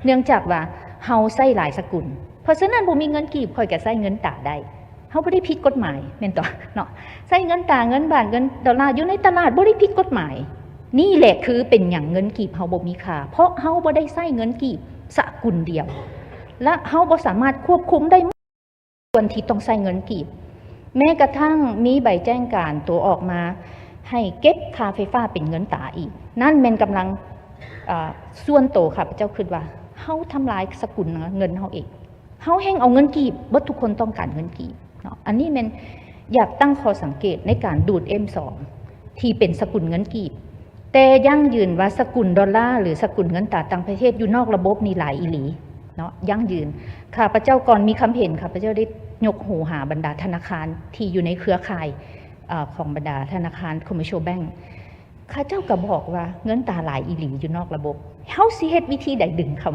ເນື່ອງຈາກວ່າເຮົາໃຊ້ຫຼາຍສະກຸນ. ເພາະສະນັ້ນ ບໍ່ມີເງິນກີບ ຂ້ອຍກໍໃຊ້ເງິນຕາໄດ້. ເຮົາບໍ່ໄດ້ຜິດກົດໝາຍ ແມ່ນຕົວະເນາະ? ໃຊ້ເງິນຕາ ເງິນບາດ ເງິນໂດລາ ຢູ່ໃນຕະຫຼາດ ບໍ່ໄດ້ຜິດກົດໝາຍ. ນີ້ແຫຼະຄືເປັນຫຍັງເງິນກີບເຮົາບໍ່ມີຄ່າ ເພາະເຮົາບໍ່ໄດ້ໃຊ້ເງິນກີບສະກຸນດຽວ ແລະ ເຮົາບໍ່ສາມາດຄວບຄຸມໄດ້ ສ່ວນທີ່ຕ້ອງໃຊ້ເງິນກີບ. ແມ້ກະທັ່ງມີໃບແຈ້ງການຕົວອອກມາໃຫ້ເກັບຄ່າໄຟຟ້າເປັນເງິນຕາອີກ. ນັ້ນແມ່ນກຳລັງ ເອີ່ ສ່ວນໂຕຂ້າພະເຈົ້າຄິດວ່າ ເຮົາທຳລາຍສະກຸນເງິນເຮົາເອງ. ເຮົາແຮ່ງເອົາເງິນກີບ, ເບິດທຸກຄົນຕ້ອງການເງິນກີບເນາະ. ອັນນີ້ແມ່ນຢາກຕັ້ງຂໍ້ສັງເກດໃນການດູດ ເອັມ ສອງ ທີ່ເປັນສະກຸນເງິນກີບ, ແຕ່ຢັ້ງຢືນວ່າສະກຸນໂດລາ ຫຼື ສະກຸນເງິນຕາຕ່າງປະເທດຢູ່ນອກລະບົບນີ້ຫຼາຍອີ່ຫຼີເນາະ, ຢັ້ງຢືນ. ຂ້າພະເຈົ້າກ່ອນມີຄຳເຫັນ, ຂ້າພະເຈົ້າໄດ້ຍົກຫູຫາບັນດາທະນາຄານທີ່ຢູ່ໃນເຄືອຂ່າຍ ເອີ່ ຂອງບັນດາທະນາຄານ commercial bank. ເຂົາເຈົ້າກໍບອກວ່າເງິນຕາຫຼາຍອີ່ຫຼີຢູ່ນອກລະບົບ. ເຮົາຊິເຮັດວິທີໃດດຶງເຂົ້າ